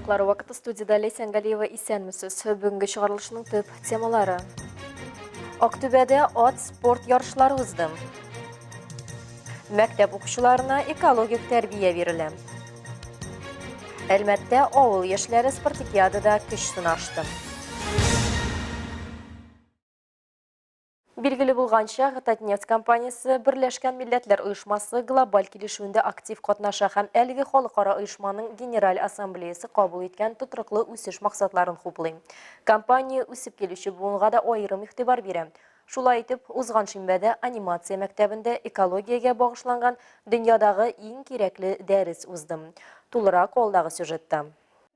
Яңалыклары вакыты студиядә Ләйсән Галиева исәнмесез. Бүгенге чыгарылышның төп темалары. Актүбәдә ат спорт ярышлары узды. Мәктәп укучыларына экологик тәрбия бирелә. Әлмәттә авыл яшьләре спартакиадада көч сынашты. Билгеле булганча, Татнефть компаниясе Берләшкән Милләтләр Оешмасы глобаль килешүендә актив катнаша һәм әлеге халыкара оешманың Генераль Ассамблеясы кабул иткән тотрыклы үсеш максатларын хуплый. Компания үсеп килүче буынга да аерым игътибар бирә. Шулай итеп, узган шимбәдә анимация мәктәбендә экологиягә багышланган дөньядагы иң кирәкле дәрес узды. Тулырак алдагы сюжетта.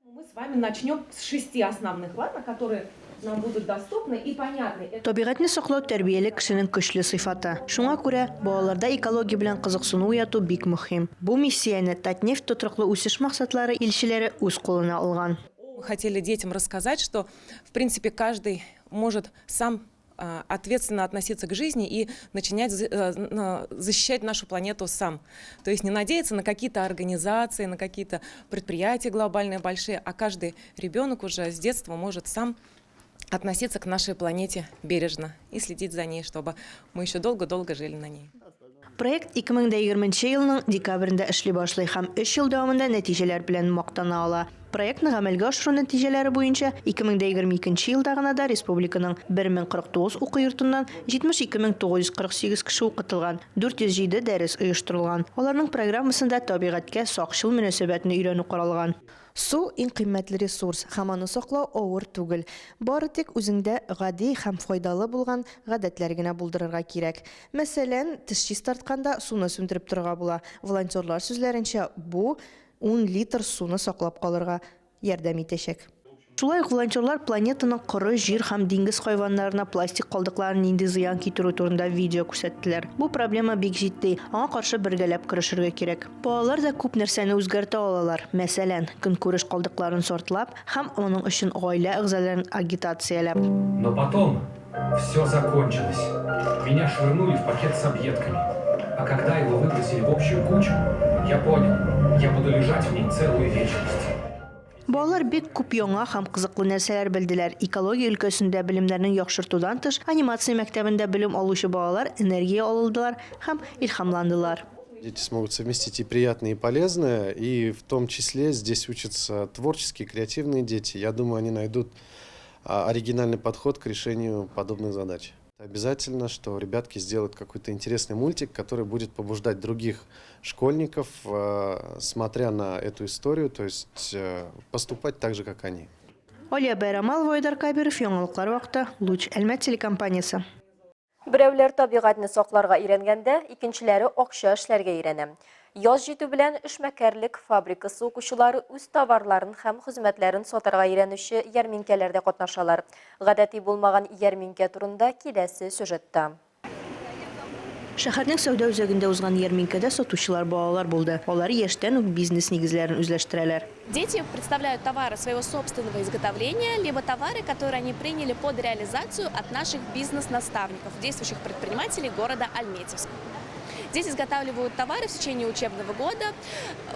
Мы с вами начнем с шести основных, ладно, которые нам будут доступны и понятны. Табигатьне саклау тәрбияле кешенең көчле сыйфаты. Шуңа күрә балаларда экология белән кызыксыну уяту бик мөһим. Бу миссияне Татнефть тотрыклы үсеш максатлары илчеләре үз кулына алган. Мы хотели детям рассказать, что, в принципе, каждый может сам ответственно относиться к жизни и начинать защищать нашу планету сам. То есть не надеяться на какие-то организации, на какие-то предприятия глобальные большие, а каждый ребенок уже с детства может сам относиться к нашей планете бережно и следить за ней, чтобы мы еще долго-долго жили на ней. Проект 2020 нче елның декабрендә эшли башлый һәм өч ел дәвамында нәтиҗәләр белән мактана ала. Проектны гамәлгә ашыру нәтиҗәләре буенча 2022 нче елда гына да республиканың 1049 уку йортыннан 72948 кеше укытылган, 407 дәрес оештырылган. Аларның программасында табигатькә сакчыл мөнәсәбәтне өйрәнү каралган. Су, иң кыйммәтле ресурс, һәм аны саклау авыр түгел. Бары тик үзеңдә гади һәм файдалы булган гадәтләр генә булдырырга кирәк. Мәсәлән, теш чистартканда суны сүндереп торырга була. Волонтерлар сүзләренчә, бу ун литр суны саклап калырга ярдәм итәчәк. Шулай ук волонтерлар планетаның коры җир һәм диңгез хайваннарына пластик калдыклары нинди зыян китерү турында видео күрсәттеләр. Бу проблема бик җитди, аңа каршы бергәләп көрәшергә кирәк. Балалар да күп нәрсәне үзгәртә алалар, мәсәлән, көнкүреш калдыкларын сортлап һәм моның өчен гаилә әгъзаларын агитацияләп. Но потом все закончилось. Меня швырнули в пакет с объедками. А когда его выбросили в общую кучу, я понял, я буду лежать в ней целую вечность. Балалар бик күп яңа һәм кызыклы нәрсәләр белделәр. Экология өлкәсендә белемнәрнең яхшыртудан тыш, анимация мәктәбендә белем алучы балалар энергия алылдылар һәм илһамландылар. Дети смогут совместить и приятное, и полезное, и в том числе здесь учатся творческие, креативные дети. Я думаю, они найдут оригинальный подход к решению подобных задач. Обязательно, что ребятки сделают какой-то интересный мультик, который будет побуждать других школьников, смотря на эту историю, то есть поступать так же, как они. Алия Байрамалова, Айдар Кабиров, Яңалыклар вакыты, Луч, Әлмәт телекомпаниясе. Берәүләр табигатьне сакларга өйрәнгәндә, икенчеләре акча эшләргә өйрәнә. Яз җитү белән эшмәкәрлек фабрикасы укучылары үз товарларын һәм хезмәтләрен сатарга өйрәнүче ярминкәләрдә катнашалар. Гадәти булмаган ярминкә турында киләсе сюжетта. Шәһәрнең сәүдә үзәгендә узган ярминкәдә сатучылар балалар булды. Алар яшьтән үк бизнес нигезләрен үзләштерәләр. Дети представляют товары своего собственного изготовления, либо товары, которые они приняли под реализацию от наших бизнес-наставников, действующих предпринимателей города Альметьевск. Дети изготавливают товары в течение учебного года,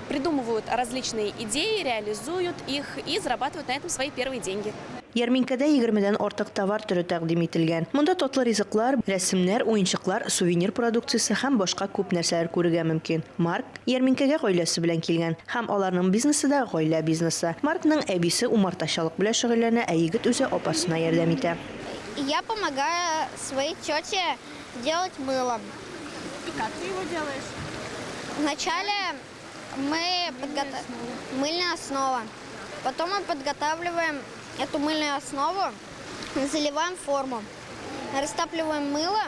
придумывают различные идеи, реализуют их и зарабатывают на этом свои первые деньги. Ярминкәдә егермедән артык товар төре тәкъдим ителгән. Монда татлы ризыклар, рәсемнәр, уенчыклар, сувенир продукциясе һәм башка күп нәрсәләр күрергә мөмкин. Марк ярминкәгә гаиләсе белән килгән. Һәм аларның бизнесы да гаилә бизнесы. Маркның әбисе умартачылык белән шөгыльләнә, ә егет үзе апасына ярдәм итә. Я помогаю своей тете делать мыло. И как ты его делаешь? Вначале мы подготовим мыльная основа. Потом мы подготавливаем эту мыльную основу, заливаем форму, растапливаем мыло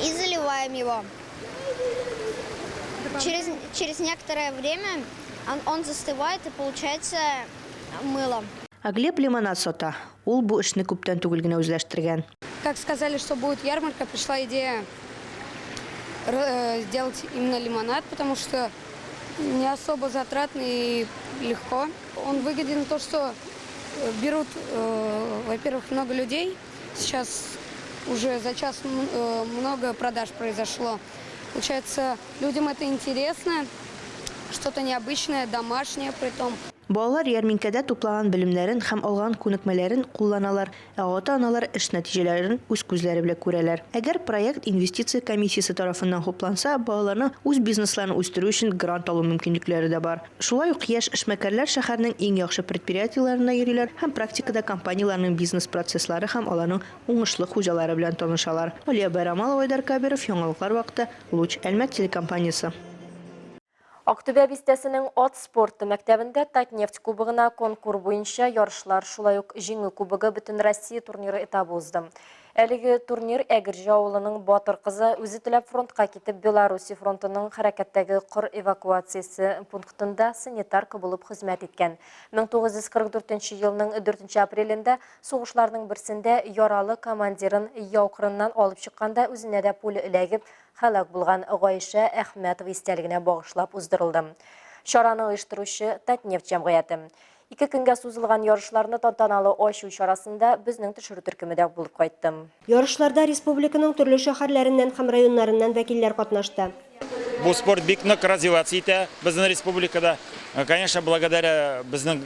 и заливаем его. Через, через некоторое время он, он застывает и получается мыло. Ә Глеб лимонад сата. Ул бу эшне күптән түгел генә үзләштергән. Как сказали, что будет ярмарка, пришла идея сделать именно лимонад, потому что не особо затратный и легко. Он выгоден то, что берут, во-первых, много людей. Сейчас уже за час много продаж произошло. Получается, людям это интересно. Что-то необычное, домашнее притом. Балалар ярминкәдә туплаган белемнәрен һәм алган күнекмәләрен кулланалар, ә ата-аналар эш нәтиҗәләрен үз күзләре белән күрәләр. Әгәр проект инвестиция комиссиясе тарафыннан хупланса, балаларның үз бизнесларын үстерү өчен грант алу мөмкинлекләре дә бар. Шулай ук яшь эшмәкәрләр шәһәрнең иң яхшы предприятиеләренә йөриләр һәм практикада компанияләрнең бизнес-процесслары һәм аларның уңышлы хуҗалары белән танышалар. Алия Байрамалова, Айдар Кабиров, Яңалыклар вакыты, Луч, Әлмәт телекомпаниясе. Актүбә бистәсенең ат спорты мәктәбендә Татнефть кубогына конкур буенча ярышлар, шулай ук Җиңү кубогы Бөтенроссия турниры этабы узды. Әлеге турнир Әгерҗе авылының батыр кызы үзе теләп фронтка китеп Белоруссия фронтының хәрәкәттәге кыр эвакуациясе пунктында санитарка булып хезмәт иткән. 1944 елның 4 апрелендә сугышларның берсендә яралы командирын яу кырыннан алып чыкканда үзенә дә пуля эләгеп, Һәлак булган Гайшә Әхмәтова истәлегенә багышлап уздырылды. Чараны оештыручы Татнефть җәмгыяте. Ике көнгә сузылган ярышларны тантаналы ачу чарасында безнең төшерү төркеме дә булып кайтты. Ярышларда республиканың төрле шәһәрләреннән һәм районнарыннан вәкилләр катнашты. Бу спорт бик нык развиваться итә безнең республикада. Конечно, благодаря безнең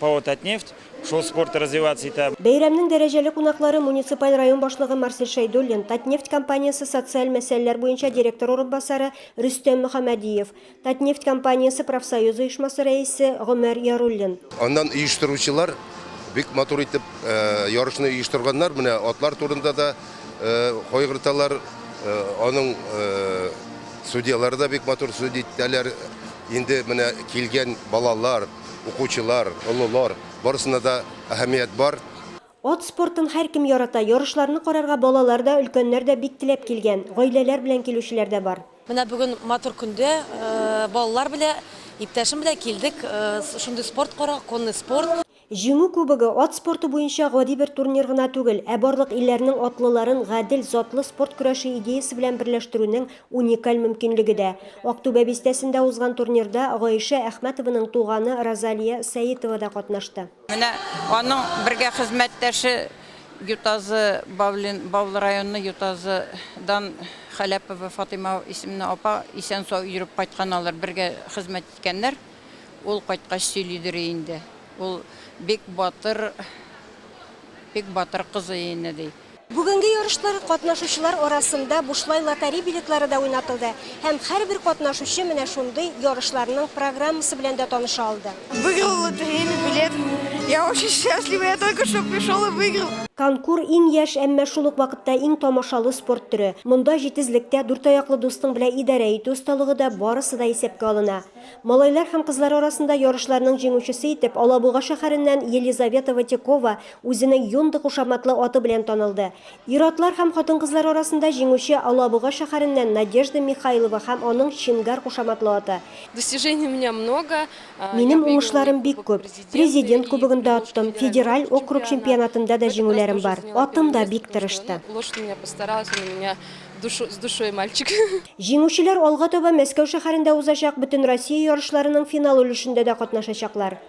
ПАО Татнефть. Шул спорт развиваться итә. Бәйрәмнең дәрәҗәле кунаклары муниципаль район башлыгы Марсель Шәйдуллин, Татнефть компаниясе социаль мәсьәләләр буенча директор урынбасары Рөстәм Мөхәммәдиев, Татнефть компаниясе профсоюз оешмасы рәисе Гомәр Яруллин. Аннан оештыручылар бик матур итеп ярышны оештырганнар. Менә атлар турында да кайгырталар. Аның судьялары да бик матур судить итәләр. Инде менә килгән балалар, Укучылар, олылар, барысына да әһәмият бар. Ат спортын һәркем ярата. Ярышларны карарга балалар да, өлкәннәр дә бик теләп килгән. Гаиләләр белән килүчеләр дә бар. Менә бүген матур көндә балалар белән, иптәшем белән килдек шундый спорт карарга, конный спорт. Җиңү кубогы, ат спорты буенча гади бер турнир гына түгел, ә барлык илләрнең атлыларын гадел, затлы спорт көрәше идеясе белән берләштерүнең уникаль мөмкинлеге дә. Актүбә бистәсендә узган турнирда Гаишә Әхмәтованың туганы Розалия Сәетова да катнашты. Менә аның бергә хезмәттәше Ютазы Бавлин, Баулы районы Ютазыдан Хәләпова Фатыйма исемле апа исән-сау йөреп кайткан, алар бергә хезмәт иткәннәр. Ул кайткач сөйлидер инде. Ул бик батыр, бик батыр кызы ине, ди. Бүгенге ярышлар катнашучылар арасында бушлай лотерей билетлары да уйнатылды һәм һәрбер катнашучы менә шундый ярышларның программасы белән дә таныша алды. Выиграл лотерейный билет. Я очень счастлива, я только что пришел и выиграл. Конкур иң яшь, әмма шул ук вакытта иң тамашалы спорт төре. Монда җитезлек тә, дүртаяклы дустың белән идарә итү осталыгы да, барысы да исәпкә алына. Малайлар һәм кызлар арасында ярышларның җиңүчесе итеп Алабуга шәһәреннән Елизавета Ватякова үзенең Юнда кушаматлы аты белән танылды. Ир-атлар һәм хатын-кызлар арасында җиңүче Алабуга шәһәреннән Надежда Михайлова һәм аның Чингар кушаматлы аты. Достижений у меня много. Минем уңышларым бик күп. Президент кубогын да оттым, федераль округ чемпионатында да җиңүләрем бар. Атым да бик тырышты. Лошадь у меня постаралась, он у меня Душу, с душой мальчик. Җиңүчеләр алга таба Мәскәү шәһәрендә узачак Бөтенроссия ярышларының финал өлешендә дә катнашачаклар.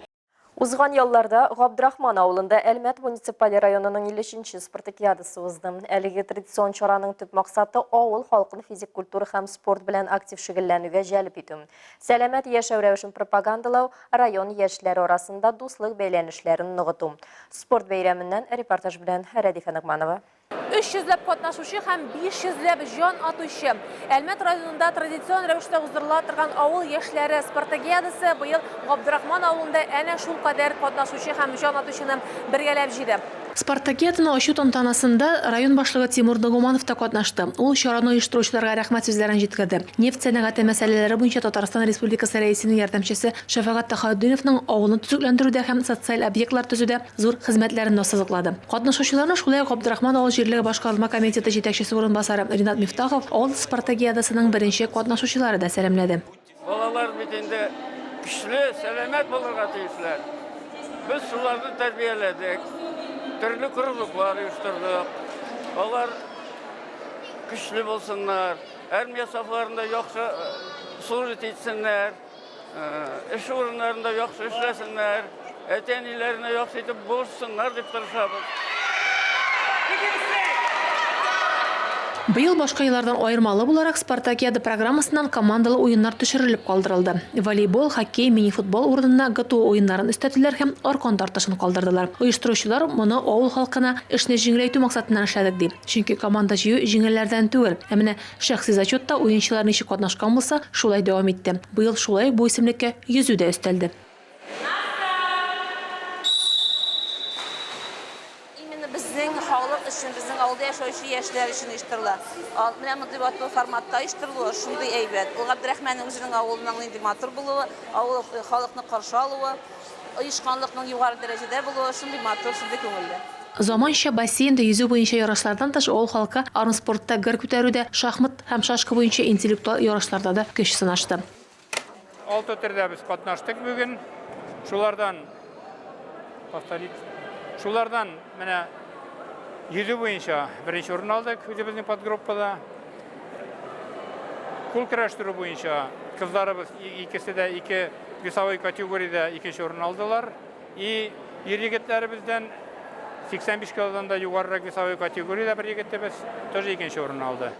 Узган ялларда Габдрахман авылында Әлмәт муниципаль районының 53 нче спартакиадасы узды. Әлеге традицион чараның төп максаты авыл халкын физик культура һәм спорт белән актив шөгыльләнүгә җәлеп итү. Сәламәт яшәү рәвешен пропагандалау, район яшьләре арасында дуслык бәйләнешләрен ныгыту. Спорт бәйрәменнән репортаж белән Рәдифә Ногманова. 300 ләп катнашучы һәм 500 ләп җан атучы. Әлмәт районында традицион рәвештә уздырыла торган авыл яшьләре спартакиадасы быел Габдрахман авылында әнә шулкадәр катнашучы һәм җан атучыны бергәләп җыйды. Спартакиаданы ачу тантанасында район башлыгы Тимур Нагуманов та катнашты. Ул чараны оештыручыларга рәхмәт сүзләрен җиткерде. Нефть сәнәгате мәсьәләләре буенча Татарстан Республикасы Рәисенең ярдәмчесе Шәфәгать Тәхаутдиновның авылны төзекләндерүдә һәм социаль объектлар төзүдә зур хезмәтләрен ассызыклады. Катнашучыларны шулай ук Габдрахман авыл җирлеге башкарма комитеты җитәкчесе урынбасары Ринат Мифтахов, авыл спартакиадасының беренче катнашучылары да сәламләде. Балалар бит инде көчле, сәламәт булырга тиешләр. Без шуларны тәрбияләдек, төрле кружоклар оештырдык. Алар көчле булсыннар, армия сафларында яхшы служить итсеннәр. Эш урыннарында яхшы эшләсеннәр, әти-әниләренә яхшы итеп булышсыннар дип тырышабыз. Быел башка еллардан аермалы буларак, Спартакиада программасыннан командалы уеннар төшерелеп калдырылды. Волейбол, хоккей, мини-футбол урынына ГТО уеннарын өстәделәр һәм аркан тартышын калдырдылар. Оештыручылар моны авыл халкына эшне җиңеләйтү максатыннан эшләдек, ди. Чөнки команда җыю җиңелләрдән түгел. Ә менә шәхси зачетта уенчылар ничек катнашкан булса, шулай дәвам итте. Быел шулай ук бу исемлеккә йөзү дә өстәлде. Именно безнең халык өчен, безнең авылда яшәүче яшьләр өчен оештырыла. Менә мондый матур форматта оештырылуы шундый әйбәт. Ул Габдрахманның үзенең авылының нинди матур булуы, авыл халыкны каршы алуы, оешканлыкның югары дәрәҗәдә булуы шундый матур, шундый күңелле. Заманча бассейнда йөзү буенча ярышлардан тыш, авыл халкы армспортта гер күтәрүдә, шахмат һәм шашка буенча интеллектуаль ярышларда да көч сынашты. Алты төрдә без катнаштык бүген. Шулардан повторить. Шулардан менә йөзү буенча беренче урын алдык үзебезнең подгруппада. Кул көрәштерү буенча кызларыбыз икесе дә ике весовой категориядә икенче урын алдылар. И ир егетләребездән 85 килодан да югарырак весовой категориядә бер егетебез тоже икенче урын алды.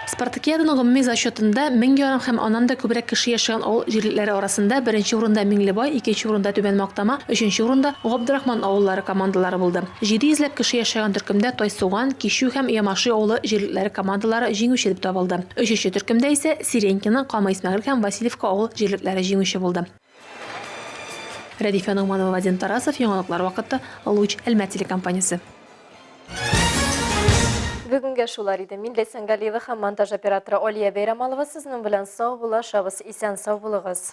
Спартакиаданың гомуми зачетында 1500 һәм аннан да күбрәк кеше яшәгән авыл җирлекләре арасында беренче урында Миңлебай, икенче урында Түбән Мактама, өченче урында Габдрахман авыллары командалары булды. 700 ләп кеше яшәгән төркемдә Тайсуган, Кичү һәм Ямаши авылы җирлекләре командалары җиңүче дип табылды. Өченче төркемдә исә Сиренькино, Кама Исмәгыйль һәм Васильевка авыл җирлекләре җиңүче булды. Рәдифә Ногманова, Вадим Тарасов, Яңалыклар вакыты, Луч, Әлмәт телекомпаниясе. Бүгенгә шулар иде. Мин Ләйсән Галиева һәм монтаж операторы Алия Бәйрәмалова сезнең белән сау булашабыз. Исән сау булыгыз.